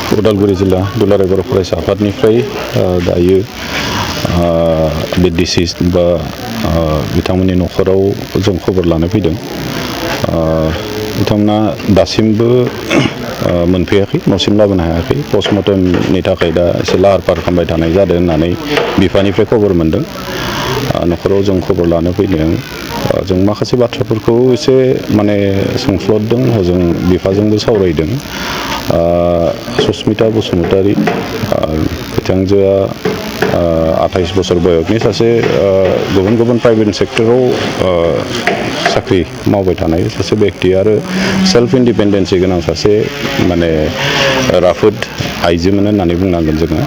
उदालगुरि जिल्ला दुलाराय बर' फरायसा आफादनिफ्राय दायो बे डिसिज बा बिथांमोननि न'खराव जों खबर लानो फैदों। बिथांमोना दासिमबो मोनफैयाखै, न'सिम लाबोनो हायाखै। पस्टमर्टेमनि थाखाय दा एसे लाहार फाहार खालामबाय थानाय जादों होननानै बिफानिफ्राय खबर मोनदों। न'खराव जों खबर लानो फैदों। जों माखासे बाथ्राफोरखौ एसे माने सोंफ्लददों, हजों बिफाजोंबो सावरायदों। सुस्मिता बसुमतारी बिथांजोआ 28 बोसोर बयसनि सासे गुबुन गुबुन प्राइभेट सेक्टराव साख्रि मावबाय थानाय सासे बेक्ति आरो सेल्फ इन्डिपेन्डेन्सि गोनां सासे माने राफोद आइजोमोन होननानै बुंनांगोन जोङो।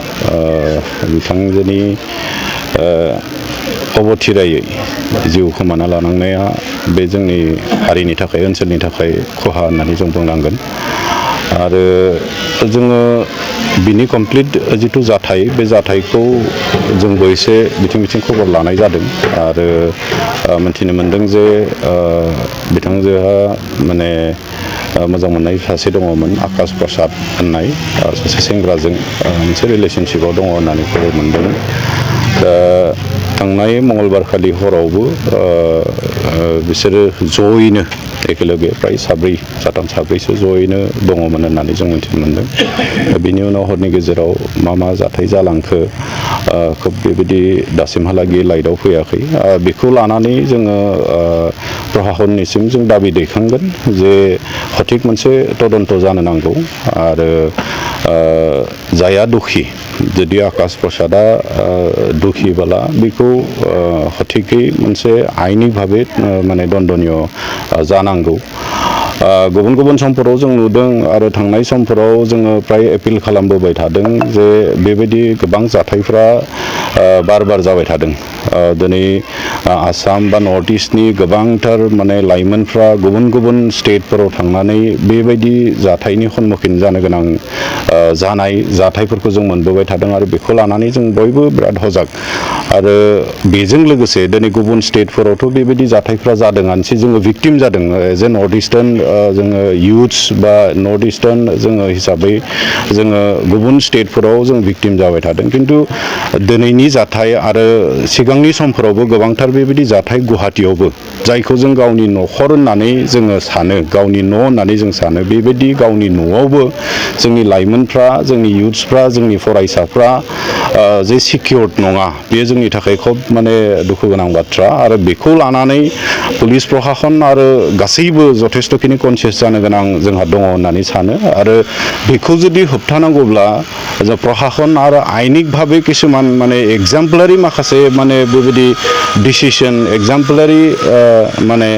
बिथांजोनि अबथिरायै जिउ खोमाना लानांनाया बे जोंनि हारिनि थाखाय, ओनसोलनि थाखाय खहा होननानै जों बुंनांगोन। आरो जोङो बिनि कमप्लिट जिथु जाथाय, बे जाथायखौ जोंबो एसे बिथिं खबर लानाय जादों आरो मिथिनो मोनदों जे बिथांजोहा माने मोजां मोननाय सासे दङमोन, आकाश प्रसाद होननाय सासे सेंग्राजों मोनसे रिलेसनशिपआव दङ होननानै खबर मोनदों। दा थांनाय मंगलबार खालि हरावबो बिसोरो जयैनो एखेलगे फ्राय साथाम साब्रैसो जयैनो दङमोन होननानै जों मिथिनो मोनदों। बिनि उनाव हरनि गेजेराव मा जाथाय जालांखो खोब बेबायदि दासिमहालागै लाइटआव फैयाखै। बेखौ लानानै जोङो प्रशासननिसिम जों दाबि दैखांगोन जे सঠিक मोनसे तदन्त जानो नांगौ आरो जायहा दुखि, जुदि आकाश प्रसादा दुखिबोला बेखौ सঠিकै मोनसे आइनि भाबै माने दण्डनीय जानांगौ। गुबुन गुबुन समफोराव जों नुदों आरो थांनाय समफोराव जोङो फ्राय एपिल खालामबोबाय थादों जे बेबायदि गोबां जाथायफ्रा बार बार जाबाय थादों। दिनै आसाम बा नर्थ इस्टनि गोबांथार माने लाइमोनफ्रा गुबुन गुबुन स्टेटफोराव थांनानै बेबायदि जाथायनि सम्मुखीन जानो गोनां जानाय जाथायफोरखौ जों मोनबोबाय थादों आरो बेखौ लानानै जों बयबो बिराद हजाग। आरो बेजों लोगोसे दिनै गुबुन स्टेटफोरावथ' बेबायदि जाथायफ्रा जादोंआनोसै, जोङो भिक्टिम जादों एज ए नर्थ इस्टार्न जोङो इयुथ्स बा नर्थ इस्टार्न जोङो हिसाबै जोङो गुबुन स्टेटफोराव जों भिक्टिम जाबाय थादों। खिन्थु दिनैनि जाथाय आरो सिगांनि समफोरावबो गोबांथार बेबायदि जाथाय गुवाहाटियावबो, जायखौ जों गावनि न'खर होननानै जोङो सानो, गावनि न' होननानै जों सानो, बेबायदि गावनि न'आवबो जोंनि लाइमोनफ्रा, जोंनि इयुथ्सफ्रा, जोंनि फरायसाफ्रा जे सिकिउर्ड नङा, बेयो जोंनि थाखाय खोब माने दुखु गोनां बाथ्रा। आरो बेखौ लानानै पुलिस प्रशासन आरो गासैबो जथेस्थ'खिनि कनसियास जानो गोनां जोंहा दङ होननानै सानो। आरो बेखौ जुदि होबथानांगौब्ला जों प्रशासन आरो आइनिक भाबै किसुमान माने एगजामपोलारि माखासे माने बेबायदि डिसिसन, एगजामपोलारि माने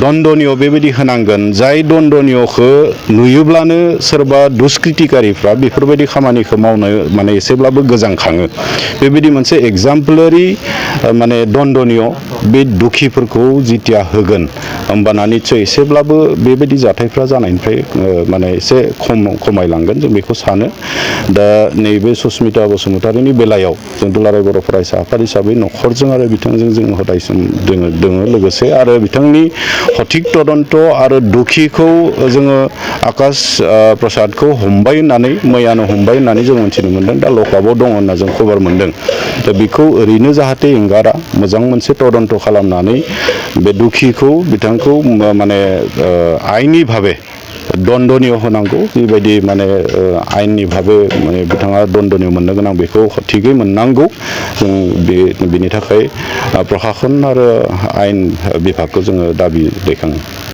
दण्डनीय बेबायदि होनांगोन, जाय दण्डनीयखौ नुयोब्लानो सोरबा दुष्कृतिकारिफ्रा बेफोरबायदि खामानिखौ मावनो माने एसेब्लाबो गोजांखाङो। बेबायदि मोनसे एगजामपोलारि माने दण्डनीय बे दुखिफोरखौ जिथिया होगोन, होमबाना निस्सय एसेब्लाबो बेबायदि जाथायफ्रा जानायनिफ्राय माने एसे खमायलांगोन, जों बेखौ सानो। दा नैबे सुस्मिता बसुमतारीनि बेलायाव जों दुलाराय बर' फरायसा आफाद हिसाबै न'खरजों आरो बिथांजों जों हदायसम दोङो लोगोसे। आरो बिथांनि सঠিक तदन्त आरो दुखिखौ जोङो आकाश प्रसादखौ हमबाय होननानै, मैयानो हमबाय होननानै जों मिथिनो मोनदों। दा लकआपआव दङ होनना जों खबर मोनदों। दा बेखौ ओरैनो जाहाथे एंगारा, मोजां मोनसे तदन्त खालामनानै बे दुखिखौ, बिथांखौ माने आइनि भाबै दण्डनीय होनांगौ। बेबायदि माने आइननि भाबै माने बिथाङा दण्डनीय मोननो गोनां, बेखौ थिगै मोननांगौ। जों बेनि थाखाय प्रशासन आरो आयेन बिभागखौ जोङो दाबि दैखाङो।